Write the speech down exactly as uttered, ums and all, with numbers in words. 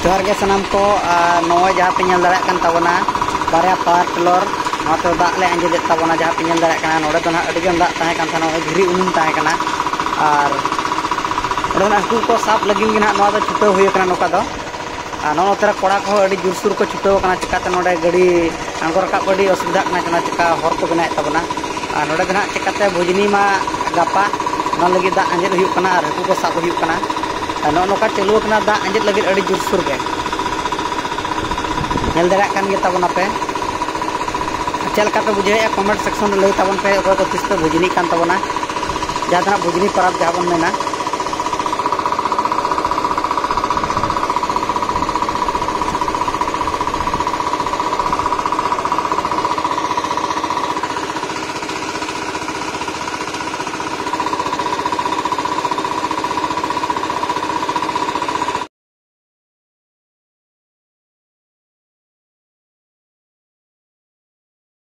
ᱡᱚᱦᱟᱨ ᱜᱮ ᱥᱟᱱᱟᱢ ᱠᱚ᱾ ᱟᱨ ᱱᱚᱜᱼᱚᱭ ᱡᱟᱦᱟᱸ ᱯᱮ ᱧᱮᱞ ᱫᱟᱲᱮᱭᱟᱜ ᱠᱟᱱ ᱛᱟᱵᱚᱱᱟ, ᱵᱟᱨᱭᱟ power tiller, ᱱᱚᱣᱟ ᱛᱮ ᱫᱟᱜ ᱞᱮ ᱟᱸᱡᱮᱫᱮᱫ ᱛᱟᱵᱚᱱᱟ᱾ ᱡᱟᱦᱟᱸ ᱯᱮ ᱧᱮᱞ ᱫᱟᱲᱮᱭᱟᱜ ᱠᱟᱱᱟ, ᱱᱚᱰᱮ ᱫᱚ ᱱᱟᱦᱟᱜ ᱟᱹᱰᱤ ᱜᱟᱱ ᱫᱟᱜ ᱛᱟᱦᱮᱸ ᱠᱟᱱ ᱛᱟᱦᱮᱱᱟ, ᱱᱚᱜᱼᱚᱭ ᱫᱷᱤᱨᱤ ᱩᱱᱩᱢ ᱛᱟᱦᱮᱸ ᱠᱟᱱᱟ᱾ ᱟᱨ ᱱᱚᱰᱮ ᱫᱚ ᱱᱟᱦᱟᱜ ᱦᱟᱹᱠᱩ ᱠᱚ ᱥᱟᱵ ᱞᱟᱹᱜᱤᱫ ᱜᱮ ᱱᱟᱦᱟᱜ ᱱᱚᱣᱟ ᱫᱚ ᱪᱷᱩᱴᱟᱹᱣ ᱦᱩᱭ ᱟᱠᱟᱱᱟ ᱱᱚᱝᱠᱟ ᱫᱚ᱾ ᱟᱨ ᱱᱚᱜᱼᱚ ᱱᱚᱛᱮ ᱨᱮ ᱠᱚᱲᱟ ᱠᱚᱦᱚᱸ ᱟᱹᱰᱤ ᱡᱳᱨᱥᱳᱨ ᱠᱚ ᱪᱷᱩᱴᱟᱹᱣ ᱟᱠᱟᱱᱟ, ᱪᱤᱠᱟᱛᱮ ᱱᱚᱰᱮ ᱜᱟᱹᱰᱤ ᱟᱬᱜᱚ ᱨᱟᱠᱟᱵ ᱟᱹᱰᱤ ᱚᱥᱩᱵᱤᱫᱷᱟᱜ ᱠᱟᱱᱟ, ᱚᱱᱟ ᱪᱤᱠᱟ ᱦᱚᱨ ᱠᱚ ᱵᱮᱱᱟᱣᱮᱫ ᱛᱟᱵᱚᱱᱟ᱾ ᱟᱨ ᱱᱚᱰᱮ ᱫᱚ ᱱᱟᱦᱟᱜ ᱪᱤᱠᱟᱛᱮ ᱵᱷᱩᱡᱽᱱᱤ ᱢᱟ ᱜᱟᱯᱟ, ᱚᱱᱟ ᱞᱟᱹᱜᱤᱫ ᱫᱟᱜ ᱟᱸᱡᱮᱫ ᱦᱩᱭᱩᱜ ᱠᱟᱱᱟ ᱟᱨ ᱦᱟᱹᱠᱩ ᱠᱚ ᱥᱟᱵ ᱦᱩᱭᱩᱜ ᱠᱟᱱᱟ᱾ ᱟᱨ ᱱᱚᱜᱼᱚ ᱱᱚᱝᱠᱟ ᱪᱟᱹᱞᱩ ᱟᱠᱟᱱᱟ ᱫᱟᱜ ᱟᱸᱡᱮᱫ ᱞᱟᱹᱜᱤᱫ ᱟᱹᱰᱤ ᱡᱳᱨᱥᱳᱨ ᱜᱮ᱾ ᱧᱮᱞ ᱫᱟᱲᱮᱭᱟᱜ ᱠᱟᱱ ᱜᱮ ᱛᱟᱵᱚᱱᱟᱯᱮ᱾ ᱪᱮᱫ ᱞᱮᱠᱟ ᱯᱮ ᱵᱩᱡᱷᱟᱹᱣᱮᱫᱼᱟ, comment section ᱨᱮ ᱞᱟᱹᱭ ᱛᱟᱵᱚᱱ ᱯᱮ, ᱚᱠᱚᱭ ᱠᱚ ᱛᱤᱥ ᱯᱮ ᱵᱷᱩᱡᱽᱱᱤᱜ ᱠᱟᱱ ᱛᱟᱵᱚᱱᱟ, ᱡᱟᱦᱟᱸ ᱫᱚ ᱱᱟᱦᱟᱜ ᱵᱷᱩᱡᱽᱱᱤ ᱯᱚᱨᱚᱵᱽ ᱡᱟᱦᱟᱸ ᱵᱚᱱ ᱢᱮᱱᱟ᱾